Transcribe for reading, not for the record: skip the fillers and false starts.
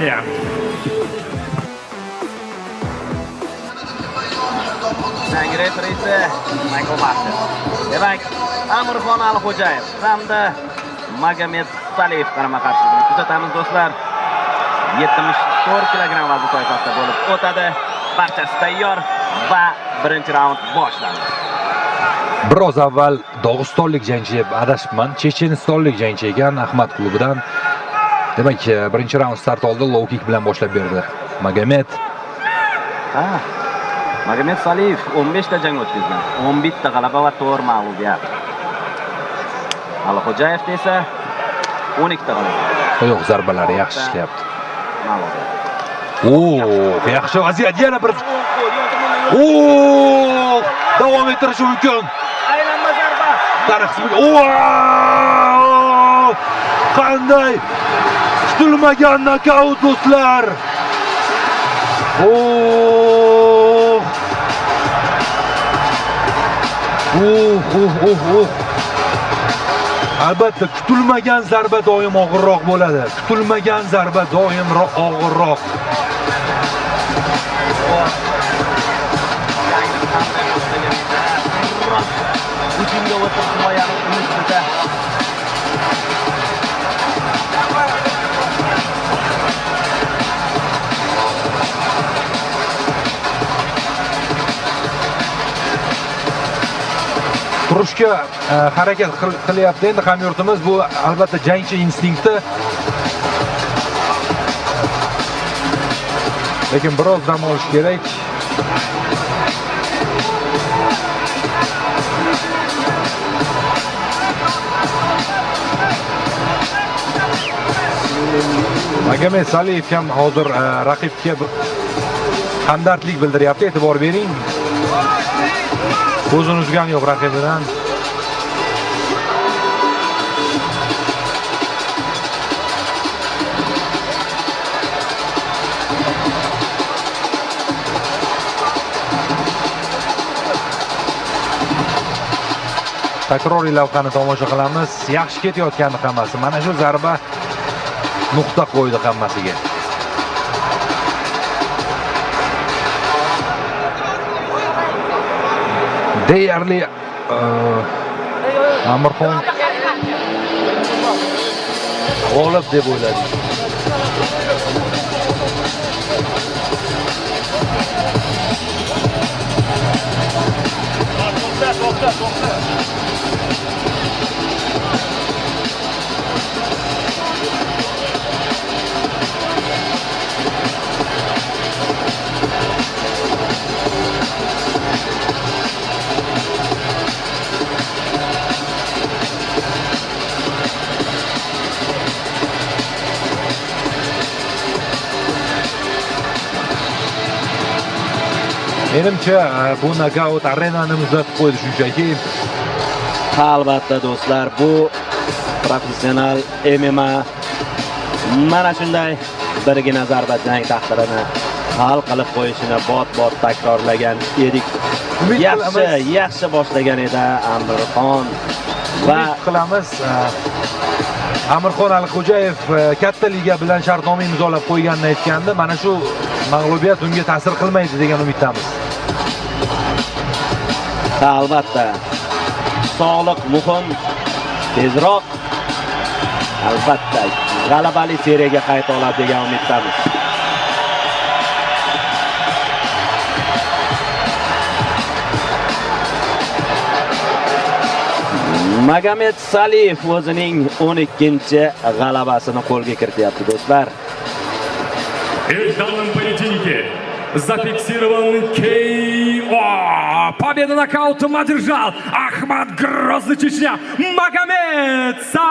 Внимание! Jang referisi Michael Martin. Demak, Amirxon Alixo'jayev hamda Magomed Saliyev qarama-qarshiligini kuzatamiz, do'stlar. 74 kilogramm vazn toifasida bo'lib o'tadi. Barchasi tayyor va birinchi raund boshlandi. Biroz avval dog'istonlik jangchi deb adashibman. Chechenistonlik jangchi ekan, Ahmad klubidan. Demak, birinchi raund start oldi, low kick bilan boshlab berdi Magomed. Ha. Magomed Saliyev 15 ta jang o'tkazgan. 11 ta g'alaba va 4 mag'lubiyat. Alixo'jayev esa 12 ta g'alaba. Oyoq zarbalari yaxshi ishlayapti. Mag'lubiyat. Oo, yaxshi vaziyat, yana bir. Oo, davom ettirishi mumkin. Aylanma zarba. Tarix. Oo! Qanday kutilmagan nokaut, do'stlar! Oh! Uh, uh, uh, uh. Albatta, kutilmagan zarba doim og'irroq bo'ladi. Kutilmagan zarba doim og'irroq. Jangni qanday boshlagan edi? Hujumga o'tib, himoyani ustida. Turishga harakat qilyapti endi hamyurtimiz. Bu albatta jangchi instinkti. Lekin biroz dam olish kerak. Magomed Saliyev ham hozir raqibga hamdardlik bildiryapti. E'tibor bering. Ko'zini uzgani yo'q raqibidan. Takroriy lavhani tomosha qilamiz. Yaxshi ketayotgandi hammasi. Mana shu zarba nuqta qo'ydi hammasiga. Deyarli Amirxon g'olib deb o'yladik. To'xta, to'xta, to'xta. Menimcha, bu nokaut arenani muzlatib qo'ydi shunchaki. Albatta, do'stlar, bu professional MMA, mana shunday birgina zarba jang taqdirini hal qilib qo'yishini bot-bot takrorlagan edik. Umid Yaxshi, qilamiz. yaxshi boshlagan edi Amirxon va Umid qilamiz. Amirxon Alixo'jayev katta liga bilan shartnoma imzolab qo'yganini aytgandi. Mana shu mag'lubiyat unga ta'sir qilmaydi degan umiddamiz. Albatta, sog'liq muhim. Tezroq albatta g'alabali seriyaga qayta oladi degan umiddamiz. Magomed Saliyev o'zining 12 g'alabasini qo'lga kirityapti, do'stlar. И в данном поединке зафиксирован K.O. Победу нокаутом одержал Ахмат Грозный, Чечня, Магомед Салиев.